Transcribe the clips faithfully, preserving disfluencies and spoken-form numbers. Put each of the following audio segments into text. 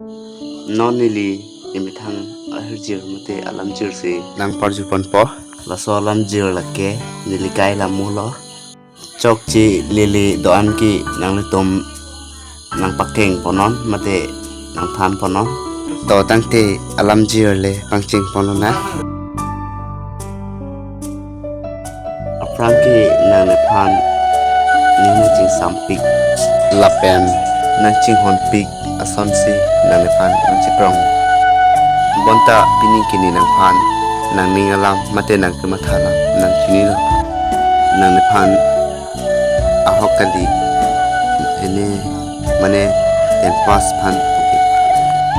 Non neli emethang ahirjir mate alamjir si nangparju ponpo. Laso alamjir lake neli kai lamlo. Chokche lele do-an ke nanglitum nangpakeng ponon mate nangthan ponon. To tangte alamjir le pangcheng ponlonang. Aphrang ke nangnephan ning nangchingsampik lapen nangchinghonpik asonsi nangnephan nangchikrong. Bonta pini ke ne nangphan nangning alam mate nangkematha alam nangchinilo. Nangnephan ahok kali, ene mane ten pass aphan puke.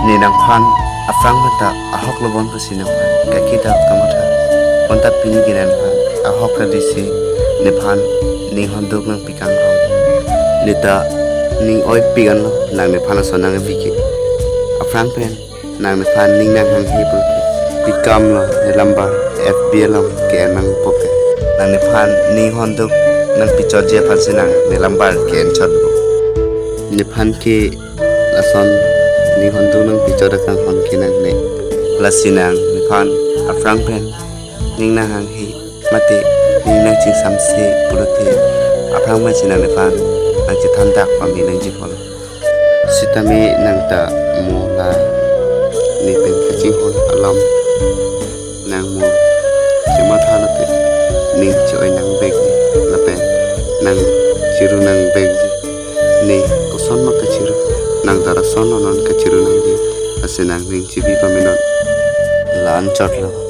Ne nangphan aphrang mata ahok lo bon pusi nangphan kaiketa kamatha. Bonta pini ke nangphan ahok kali si nephan ning honduk nangpikang rong. Neta ning oipik anlo nangnephan ason nangpike. Aphrang pen nangnephan ning nanghanghe puke. Pikam lo ne lambar F B along ke nangpoke. Nangnephan ning honduk nangpichotji aphansi nang ne lambar ke enchotpo. Nephan ke lason ning honduk nangpichot akanghon ke nangne. Lasi nangnephan aphrang pen ning nanghanghe mate ning nangchingsamse pulote aphrang pensi nangnephan nangchethandak pame nangji apotlo. Sitame nangta mo la ne pen kachinghon alam nang mo chematha lote ning che-oi nangbekji lapen nang chiru nangbekji. Ne koson ma kachiru, nangta lason non kachiru nangji. Lasi nangning chebi pamenon. La-anchotlo.